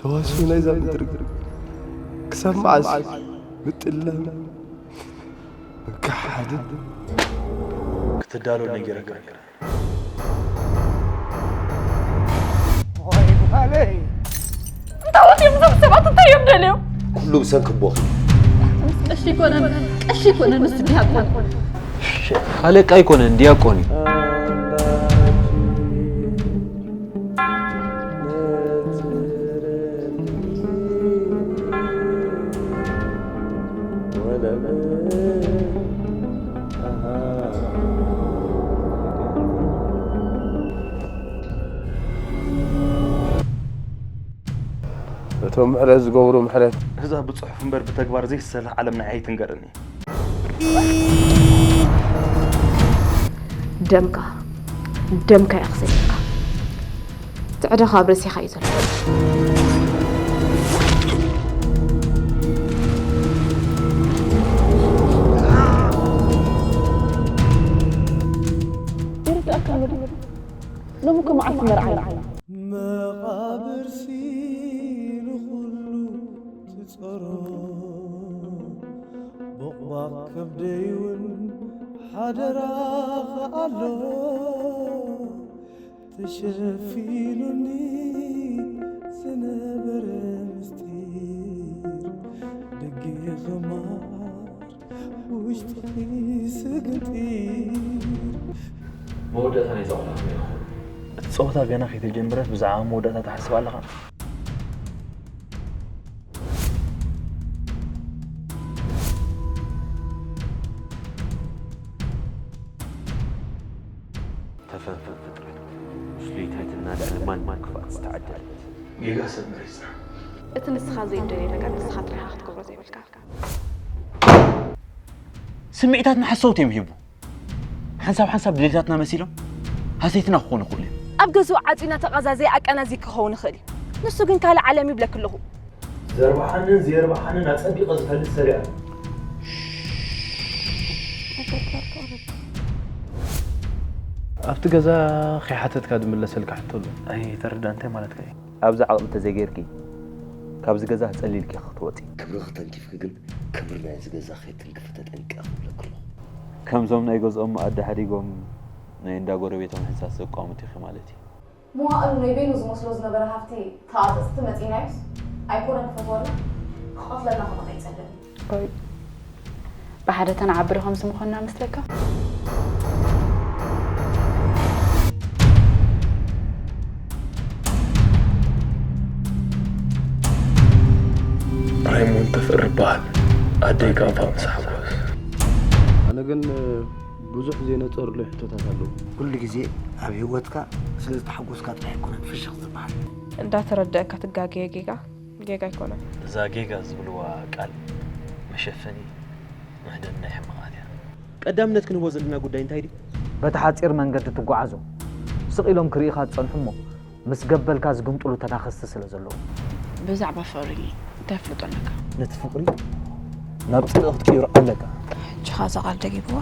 ተዋስኦ ናይዛ ምድሪ ክሳብ መዓስ ምጥላም፣ ምክሓድን? ክትዳሎ ነጊረካ ነይረ። እንታይ ወፂኦም እዞም ሰባት እንታይ እዮም ደልዮም? ኩሉ ብሰንኪ ኣቦኺ። ቀሺ ኣይኮነን፣ ቀሺ ኣይኮነን፣ ንሱ ዲያቆን። ኣለቃ ኣይኮነን፣ ዲያቆን እዩ። እቶም ምሕረት ዝገብሩ ምሕረት። እዛ ብጽሑፍ እምበር ብተግባር ዘይትሰልኽ ዓለምና ኣይትንገርን እያ። ደምካ ደምካ እያ ክሰይካ ትዕደኻ ኣብ ርእሲኻ እዩ ዘሎ። ይርዳእካ ኣሎ ዶ? ሎሚ እኮ መዓልቲ መርዓ እዩ። መቓብርሲ ንኹሉ ትጸሮ ቦቕባቕ ከብደይ እውን ሓደራኻ ኣሎ ተሸፊኑኒ ዝነበረ ምስጢር ደጊኺ ማር ውሽጥኺ ስግንጢር መወዳእታ ናይዛ ቆልዓ ከመይ ክኸውን? እቲ ጸወታ ገና ከይተጀመረት ብዛዕባ መወዳእታ ትሓስብ ኣለኻ? ተፈንፈን ፍጥረት ምስሉይ ትሕትና ልዕሊ ማንም ክፍኣት ዝተዓደለት። ጌጋ ሰብ መሪጽና። እቲ ንስኻ ዘይደልዮ ነገር ንስኻ ጥራይ ኢኻ ክትገብሮ ዘይብልካ። ስምዒታትና ሓሰውቲ እዮም ሂቡ። ሓንሳብ ሓንሳብ ድሌታትና መሲሎም ሃሰይትና ክኾኑ ይኽእሉ እዮም። ኣብ ገዝኡ ዓጺና ተቓዛዝየ ኣቀናዝየ ክኸውን ይኽእል እዩ። ንሱ ግን ካልእ ዓለም ይብለኪ ኣለኹ። ዘርብሓንን ዘየርብሓንን ኣጸቢቐ ዝፈልጥ ሰብ እየ ኣነ። ኣብቲ ገዛ ከይሓተትካ ዝምለሰልካ ሕቶ ኣሎ። ኣይተረዳእ እንታይ ማለትካ እዩ? ኣብዚ ዓቕሊ ተዘይገይርኪ ካብዚ ገዛ ክጸሊ ኢልኪ ኢኺ ክትወጺ። ክብርኺ ተንኪፍኪ ግን ክብሪ ናይዚ ገዛ ከይትንክፊ ተጠንቀቒ እብለኪ ኣለኹ። ከምዞም ናይ ገዝኦም መኣዲ ሓዲጎም ናይ እንዳ ጎረቤቶም ሕንሳስ ዘቋምቱ ኢኺ ማለት እዩ። መዋእሉ ናይ በይኑ ዝመስሎ ዝነበረ ሃፍቲ ተቓጸጽቲ መጺእናዮስ ኣይኮነን ክፈትወና ክቐትለና ከማን ኣይጸልእን እዩ። ብሓደ ተንዓቢ ዶ ከምዚ ምኾንና መስለካ? ራይሞንድ ተፈሪ እበሃል። ኣደይ ካምፓ ምስ ሓጎስ። ኣነ ግን ብዙሕ ዘይነጸሩለይ ሕቶታት ኣለዉ። ኩሉ ግዜ ኣብ ህይወትካ ስለ ዝተሓጎስካ ጥራይ ኣይኮነን ፍሽኽ ዝበሃል። እንዳተረደእካ ትጋገየ ጌጋ ጌጋ ኣይኮነን። እዛ ጌጋ ዝብልዋ ቃል መሸፈኒ መኽደኒ ናይ ሕማቓት እያ። ቀዳምነት ክንህቦ ዘለና ጉዳይ እንታይ ድዩ? በቲ ሓጺር መንገዲ ትጓዓዞ ስቕ ኢሎም ክርእዩኻ ዝጸንሑ እሞ ምስ ገበልካ ዝግምጥሉ ተናኸስቲ ስለ ዘለዉ። ብዛዕባ ፍቕሪ እንታይ ኣፍልጦ ኣለካ? ነቲ ፍቕሪ ናብ ጽልኢ ክትቅይሮ ኣለካ። ሕጂ ኸኣ እዛ ቃል ደጊምዋ።